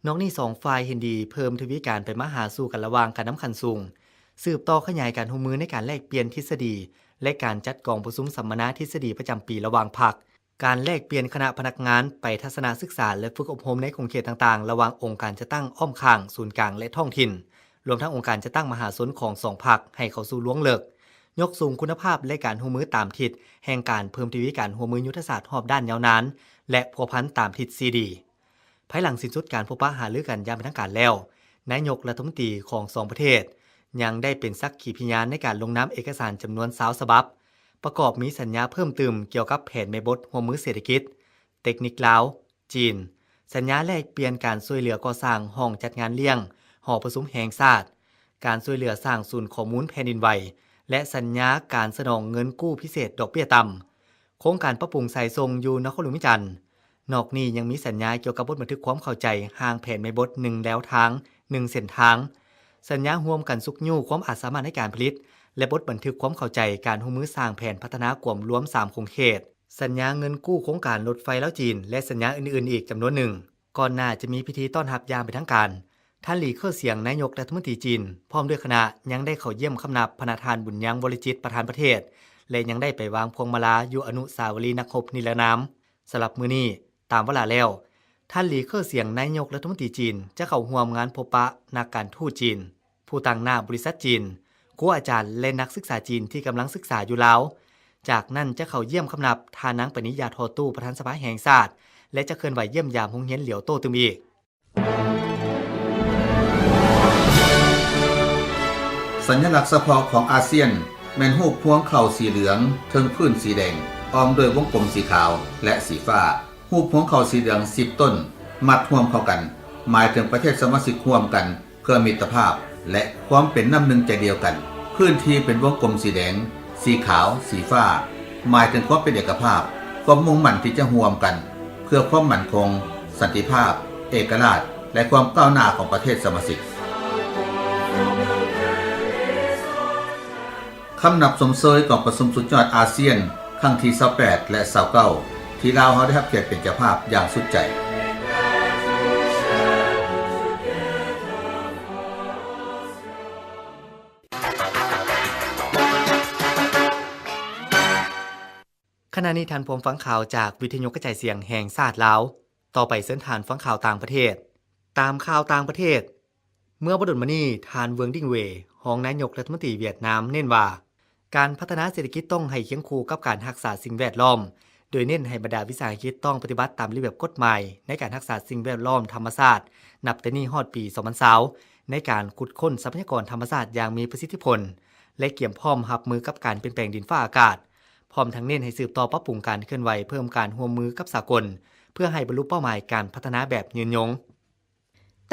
ນອກນີ້ສອງຝ່າຍເຫັນດີເພີ່ມທະວີການໄປມາຫາສູ່ກັນລະຫວ່າງການນຳຂັ້ນສູງ, ສືບຕໍ່ຂະຫຍາຍການຮ່ວມມືໃນການແລກປ່ຽນທິດສະດີ ແລະ ການຈັດກອງປະຊຸມສຳມະນາທິດສະດີປະຈຳປີລະຫວ່າງພັກ, ການແລກປ່ຽນຄະນະພະນັກງານໄປທັດສະນະສຶກສາ ແລະ ຝຶກອົບຮົມໃນຂົງເຂດຕ່າງໆ ລະຫວ່າງອົງການຈັດຕັ້ງອ້ອມຂ້າງ, ສູນກາງ ແລະ ທ້ອງຖິ່ນ, ລວມທັງອົງການຈັດຕັ້ງມະຫາຊົນຂອງສອງພັກໃຫ້ເຂົ້າສູ່ລວງເລິກ, ຍົກສູງຄຸນນະພາບ ແລະ ການຮ່ວມມືຕາມທິດແຫ່ງການເພີ່ມທະວີການຮ່ວມມືຍຸດທະສາດຮອບດ້ານຍາວນານ ແລະ ພົວພັນຕາມທິດສີ່ດີ. ພາຍຫຼັງສິ້ນສຸດການພົບປະຫາລືກັນຢ່າງເປັນທາງການແລ້ວ, ນາຍົກລັດຖະມົນຕີຂອງສອງປະເທດ ຍັງໄດ້ເປັນສັກຂີພະຍານໃນການລົງນາມເອກະສານຈຳນວນຊາວສະບັບ, ປະກອບມີສັນຍາເພີ່ມຕື່ມກ່ຽວກັບແຜນແມ່ບົດຮ່ວມມືເສດຖະກິດ, ເຕັກນິກລາວ ຈີນ, ສັນຍາແລກປ່ຽນການຊ່ວຍເຫຼືອກໍ່ສ້າງຫ້ອງຈັດງານລ້ຽງຫໍປະຊຸມແຫ່ງຊາດ, ການຊ່ວຍເຫຼືອສ້າງສູນຂໍ້ມູນແຜ່ນດິນໄຫວ ແລະ ສັນຍາການສະໜອງເງິນກູ້ພິເສດດອກເບ້ຍຕ່ຳ, ໂຄງການປັບປຸງສາຍສົ່ງຢູ່ນະຄອນຫຼວງວຽງຈັນ. ນອກນີ້ຍັງມີສັນຍາກ່ຽວກັບບົດບັນທຶກຄວາມເຂົ້າໃຈຮ່າງແຜນແມ່ບົດໜຶ່ງແລວທາງ, ໜຶ່ງເສັ້ນທາງ, ສັນຍາຮ່ວມກັນຊຸກຍູ້ຄວາມອາດສາມາດໃນການຜະລິດ ແລະ ບົດບັນທຶກຄວາມເຂົ້າໃຈການຮ່ວມມືສ້າງແຜນພັດທະນາກວມລວມສາມຂົງເຂດ, ສັນຍາເງິນກູ້ໂຄງການລົດໄຟລາວ-ຈີນ ແລະ ສັນຍາອື່ນໆອີກຈຳນວນໜຶ່ງ. ກ່ອນໜ້າຈະມີພິທີຕ້ອນຮັບຢ່າງເປັນທາງການ, ທ່ານ ຫຼີ ເຄີສຽງ ນາຍົກລັດຖະມົນຕີຈີນ ພ້ອມດ້ວຍຄະນະ ຍັງໄດ້ເຂົ້າຢ້ຽມຄຳນັບພະນະທ່ານ ບຸນຍັງ ວໍລະຈິດ ປະທານປະເທດ ແລະ ຍັງໄດ້ໄປວາງພວງມາລາຢູ່ອະນຸສາວະລີນັກຮົບນິລະນາມ. ສຳລັບມື້ນີ້, ຕາມວາລະແລ້ວ, ທ່ານ ຫຼີ ເຄີສຽງ ນາຍົກລັດຖະມົນຕີຈີນ ຈະເຂົ້າຮ່ວມງານພົບປະນັກການທູດຈີນ, ຜູ້ຕາງໜ້າບໍລິສັດຈີນ, ຄູອາຈານ ແລະ ນັກສຶກສາຈີນທີ່ກຳລັງສຶກສາຢູ່ລາວ. ຈາກນັ້ນຈະເຂົ້າຢ້ຽມຄຳນັບທ່ານນາງ ປານີ ຢາທໍ່ຕູ້ ປະທານສະພາແຫ່ງຊາດ ແລະ ຈະເຄື່ອນໄຫວຢ້ຽມຢາມໂຮງຮຽນຫຼຽວໂຕ້ຕື່ມອີກ. ສັນຍະລັກສະເພາະຂອງອາຊຽນ ແມ່ນຮູບພວງເຂົ້າສີເຫຼືອງເທິງພື້ນສີແດງ ອ້ອມດ້ວຍວົງກົມສີຂາວ ແລະ ສີຟ້າ. ຮູບພວງເຂົ້າສີເຫຼືອງສິບຕົ້ນ ມັດຮ່ວມເຂົ້າກັນ ໝາຍເຖິງປະເທດສະມາຊິກຮ່ວມກັນ ເພື່ອມິດຕະພາບ ແລະ ຄວາມເປັນນ້ຳໜຶ່ງໃຈດຽວກັນ. ພື້ນທີ່ເປັນວົງກົມສີແດງ, ສີຂາວ, ສີຟ້າ ໝາຍເຖິງຄວາມເປັນເອກະພາບ, ຄວາມມຸ່ງໝັ້ນທີ່ຈະຮ່ວມກັນ ເພື່ອຄວາມໝັ້ນຄົງ, ສັນຕິພາບ, ເອກະລາດ ແລະ ຄວາມກ້າວໜ້າຂອງປະເທດສະມາຊິກ. ຄຳນັບຊົມເຊີຍກອງປະຊຸມສຸດຍອດອາຊຽນ ຄັ້ງທີຊາວແປດ ແລະ ຊາວເກົ້າ ທີ່ລາວເຮົາໄດ້ຮັບກຽດເປັນເຈົ້າພາບຢ່າງສຸດໃຈ. ຂະນະນີ້ທ່ານພວມຟັງຂ່າວຈາກວິທະຍຸກະຈາຍສຽງແຫ່ງຊາດລາວ. ຕໍ່ໄປເຊີນທ່ານຟັງຂ່າວຕ່າງປະເທດ. ຕາມຂ່າວຕ່າງປະເທດ, ເມື່ອບໍ່ດົນມານີ້, ທ່ານ ເວີງ ດິງເວ ຮອງນາຍົກລັດຖະມົນຕີຫວຽດນາມ ເນັ້ນວ່າ ການພັດທະນາເສດຖະກິດຕ້ອງໃຫ້ຄຽງຄູ່ກັບການຮັກສາສິ່ງແວດລ້ອມ, ໂດຍເນັ້ນໃຫ້ບັນດາວິສາຫະກິດຕ້ອງປະຕິບັດຕາມລະບຽບກົດໝາຍໃນການຮັກສາສິ່ງແວດລ້ອມທຳມະຊາດ ນັບແຕ່ນີ້ຮອດປີສອງພັນຊາວ ໃນການຂຸດຄົ້ນຊັບພະຍາກອນທຳມະຊາດຢ່າງມີປະສິດທິຜົນ ແລະ ກຽມພ້ອມຮັບມືກັບການປ່ຽນແປງດິນຟ້າອາກາດ, ພ້ອມທັງເນັ້ນໃຫ້ສືບຕໍ່ປັບປຸງການເຄື່ອນໄຫວເພີ່ມການຮ່ວມມືກັບສາກົນ ເພື່ອໃຫ້ບັນລຸເປົ້າໝາຍການພັດທະນາແບບຍືນຍົງ.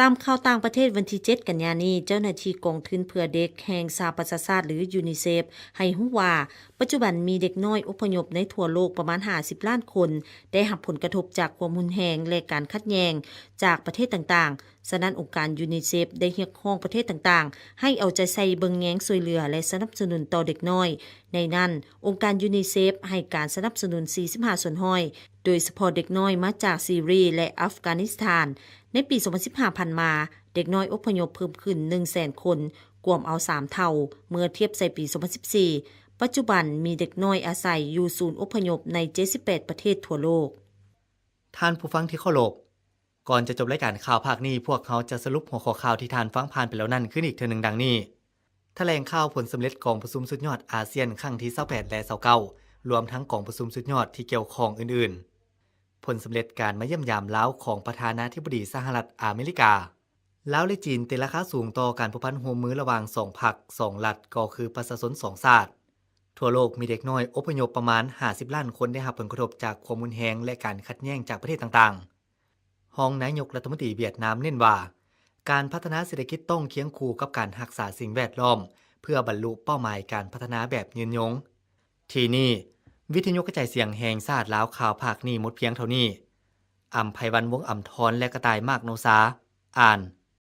ຕາມຂ່າວຕ່າງປະເທດ, ວັນທີເຈັດ ກັນຍານີ້, ເຈົ້າໜ້າທີ່ກອງທຶນເພື່ອເດັກແຫ່ງສະຫະປະຊາຊາດ ຫຼື ຢູນິເຊຟ ໃຫ້ຮູ້ວ່າ ປັດຈຸບັນມີເດັກນ້ອຍອົບພະຍົບໃນທົ່ວໂລກປະມານຫ້າສິບລ້ານຄົນ ໄດ້ຮັບຜົນກະທົບຈາກຄວາມຮຸນແຮງ ແລະ ການຂັດແຍ່ງຈາກປະເທດຕ່າງໆ. ສະນັ້ນ, ອົງການຢູນິເຊຟ ໄດ້ຮຽກຮ້ອງປະເທດຕ່າງໆ ໃຫ້ເອົາໃຈໃສ່ເບິ່ງແຍງຊ່ວຍເຫຼືອ ແລະ ສະໜັບສະໜູນຕໍ່ເດັກນ້ອຍ. ໃນນັ້ນ, ອົງການຢູນິເຊຟ ໃຫ້ການສະໜັບສະໜູນສີ່ສິບຫ້າສ່ວນຮ້ອຍ ໂດຍສະເພາະເດັກນ້ອຍມາຈາກຊີເຣຍ ແລະ ອັຟການິສຖານ. ໃນປີສອງພັນສິບຫ້າຜ່ານມາ, ເດັກນ້ອຍອົບພະຍົບເພີ່ມຂຶ້ນໜຶ່ງແສນຄົນ, ກວມເອົາສາມເທົ່າ ເມື່ອທຽບໃສ່ປີສອງພັນສິບສີ່. ປັດຈຸບັນມີເດັກນ້ອຍອາໄສຢູ່ສູນອົບພະຍົບໃນເຈັດສິບແປດປະເທດທົ່ວໂລກ. ທ່ານຜູ້ຟັງທີ່ເຄົາລົບ, ກ່ອນຈະຈົບລາຍການຂ່າວພາກນີ້, ພວກເຮົາຈະສະຫຼຸບຫົວຂໍ້ຂ່າວທີ່ທ່ານຟັງຜ່ານໄປແລ້ວນັ້ນຄືນອີກເທື່ອໜຶ່ງດັ່ງນີ້. ຖະແຫຼງຂ່າວຜົນສຳເລັດກອງປະຊຸມສຸດຍອດອາຊຽນຄັ້ງທີຊາວແປດ ແລະ ຊາວເກົ້າ ລວມທັງກອງປະຊຸມສຸດຍອດທີ່ກ່ຽວຂ້ອງອື່ນໆ. ຜົນສຳເລັດການມາຢ້ຽມຢາມລາວຂອງປະທານາທິບໍດີສະຫະລັດອາເມລິກາ. ລາວ ແລະ ຈີນ ຕີລາຄາສູງຕໍ່ການພົວພັນຮ່ວມມືລະຫວ່າງສອງພັກ, ສອງລັດ, ກໍຄືປະຊາຊົນສອງຊາດ. ທົ່ວໂລກມີເດັກນ້ອຍອົບພະຍົບປະມານຫ້າສິບລ້ານຄົນໄດ້ຮັບຜົນກະທົບຈາກຄວາມຮຸນແຮງ ແລະ ການຂັດແຍ່ງຈາກປະເທດຕ່າງໆ. ຮອງນາຍົກລັດຖະມົນຕີຫວຽດນາມເນັ້ນວ່າ ການພັດທະນາເສດຖະກິດຕ້ອງຄຽງຄູ່ກັບການຮັກສາສິ່ງແວດລ້ອມ ເພື່ອບັນລຸເປົ້າໝາຍການພັດທະນາແບບຍືນຍົງ. ທີ່ນີ້, ວິທະຍຸກະຈາຍສຽງແຫ່ງຊາດລາວ ຂ່າວພາກນີ້ໝົດພຽງເທົ່ານີ້. ອຳໄພວັນ ວົງອຳທອນ ແລະ ກະຕ່າຍ ມາກໂນຊາ ອ່ານ.